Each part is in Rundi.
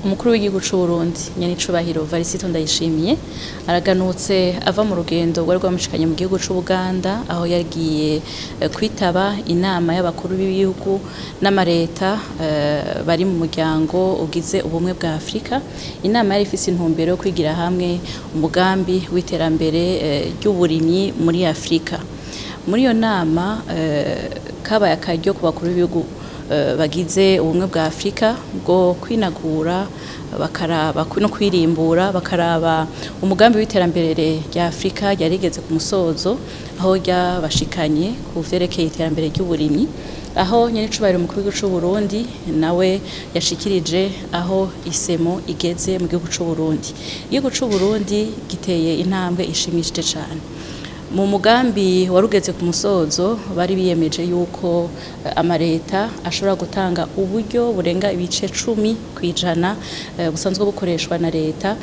Umukuru w'igihugu c'u Burundi Nyenicubahiro Varisito Ndayishimiye araganutse ava mu rugendo rwari rwamushikanye mu gihugu c'u Buganda, aho yagiye kwitaba inama y'abakuru b'ibihugu n'amareta bari mu muryango ugize ubumwe bwa Afrika. Inama yari ifise intumbero yo kwigira hamwe umugambi w'iterambere ry'uburimyi muri Afrika. Muri iyo nama kabaye akaryo ku bakuru b'ibihugu bagize ubumwe bwa Afrika bwo kwinagura bakaraba no kwirimbura, bakaraba umugambi w'iterambere rya Afrika ryarigeze ku musozo, aho ryabashikanye ku vyerekeye iterambere ry'uburimyi, aho Nyenicubahiro umukuru w'igihugu c'u Burundi nawe yashikirije aho isemo igeze mu gihugu c'u Burundi. Igihugu c'u Burundi giteye intambwe ishimishije cane. Mu mugambi warugeze ku musozo bari biyemeje yuko amareta ashobora gutanga uburyo burenga ibice 10% busanzwe bukoreshwa na leta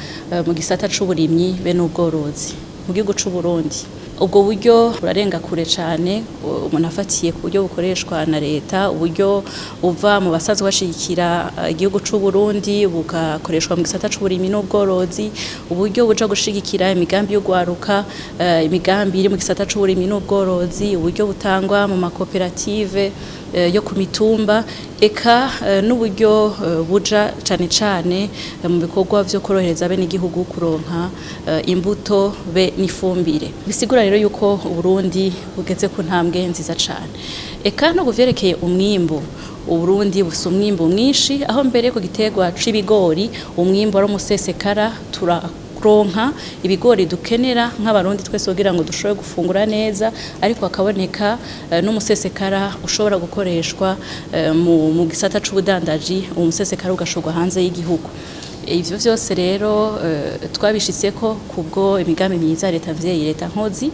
mu gisata c'uburimyi be n'ubworozi mu gihugu c'u Burundi. Ubwo buryo burarenga kure cane umuntu afatiye ku buryo bukoreshwa na leta, uburyo buva mu basanzwe bashigikira igihugu c'u Burundi bugakoreshwa mu gisata c'uburimyi n'ubworozi, uburyo buja gushigikira imigambi y'ugwaruka, imigambi iri mu gisata c'uburimyi n'ubworozi, uburyo butangwa mu makoperative yo ku mitumba, eka n'uburyo buja cane cane mu bikorwa vyo korohereza abenegihugu kuronka imbuto be n'ifumbire. Bisigura rero yuko Uburundi bugeze ku ntambwe nziza cane. Eka no kuvyerekeye umwimbu, Uburundi bufise umwimbu mwinshi, aho mbere ku giterwa c'ibigori umwimbu ari umusesekara, turaronka ibigori dukenera nk'abarundi twese kugira ngo dushobore gufungura neza, ariko hakaboneka n'umusesekara ushobora gukoreshwa mu gisata c'ubudandaji, umusesekara ugashorwa hanze y'igihugu. Ivyo vyose rero twabishitseko kubwo imigambi myiza leta mvyeyi, leta nkozi,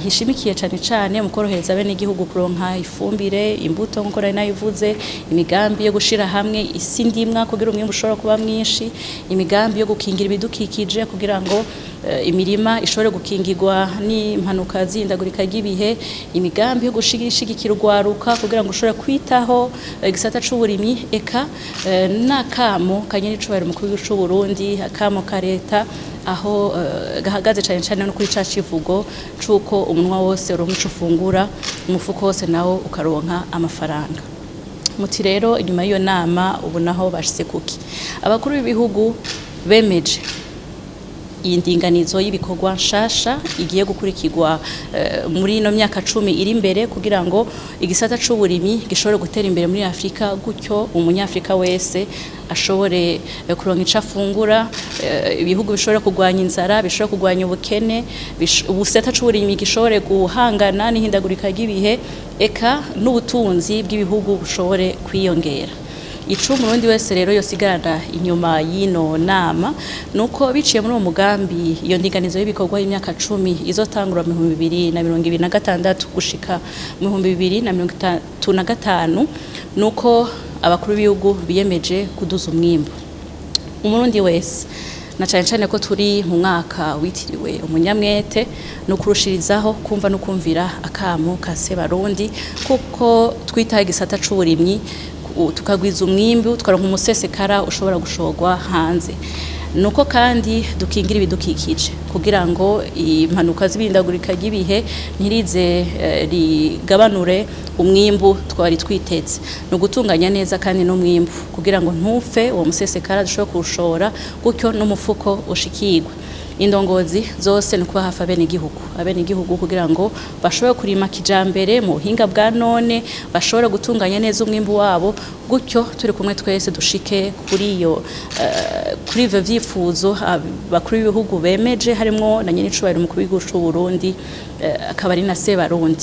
hishimikiye cane cane mu korohereza abenegihugu kuronka ifumbire, imbuto nkuko nari nabivuze, imigambi yo gushira hamwe isi ndimwa kugira umwimbu ushobora kuba mwinshi, imigambi yo gukingira ibidukikije kugira ngo imirima ishobore gukingirwa n'impanuka z'ihindagurika ry'ibihe, imigambi yo gushigikira urwaruka kugira ngo ushobore kwitaho igisata c'uburimyi, eka n'akamo ka Nyenicubahiro umukuru w'igihugu c'u Burundi, akamo ka leta aho gahagaze cane cane no kuri ca civugo c'uko umunwa wose uronka ico ufungura, umufuko wose nawo ukaronka amafaranga. Muti rero inyuma y'iyo nama ubu naho bashitse kuki? Abakuru b'ibihugu bemeje iyi ndinganizo y'ibikorwa nshasha igiye gukurikirwa muri ino myaka 10 iri imbere kugira ngo igisata c'uburimyi gishobore gutera imbere muri Afrika, gutyo umunyafrika wese ashobore kuronka ico afungura, ibihugu bishobore kurwanya inzara, bishobore kurwanya ubukene, ubusata c'uburimyi gishobore guhangana n'ihindagurika ry'ibihe, eka n'ubutunzi bw'ibihugu bushobore kwiyongera. Ico umurundi wese rero yosigarana inyuma y'ino nama nuko biciye muri uwo mugambi, iyo ndinganizo y'ibikorwa y'imyaka 10 izotangura mu 2026 gushika mu 2035, nuko abakuru b'ibihugu biyemeje kuduza umwimbu. Umurundi wese, na cane cane ko turi mu mwaka witiriwe umunyamwete, no kurushirizaho kumva no kumvira akamo ka Sebarundi, kuko twitaye igisata c'uburimyi tukagwiza umwimbu, tukaronka umusesekara ushobora gushorwa hanze. Nuko kandi dukingira ibidukikije kugira ngo impanuka z'ibindagurika ry'ibihe ntirize rigabanure umwimbu twari twiteze. No gutunganya neza kandi n'umwimbu kugira ngo ntufe uwo musesekara dushobore kuwushora, gutyo n'umufuko ushikirwe. Indongozi zose ni kuba hafi abenegihugu kugira ngo bashobore kurima kijambere mu buhinga bwa none, bashobore gutunganya neza umwimbu wabo, gutyo turi kumwe twese dushike kuri iyo kuri ivyo vyifuzo abakuru b'ibihugu bemeje, harimwo na Nyenicubahiro umukuru w'igihugu c'u Burundi, akaba ari na Sebarundi.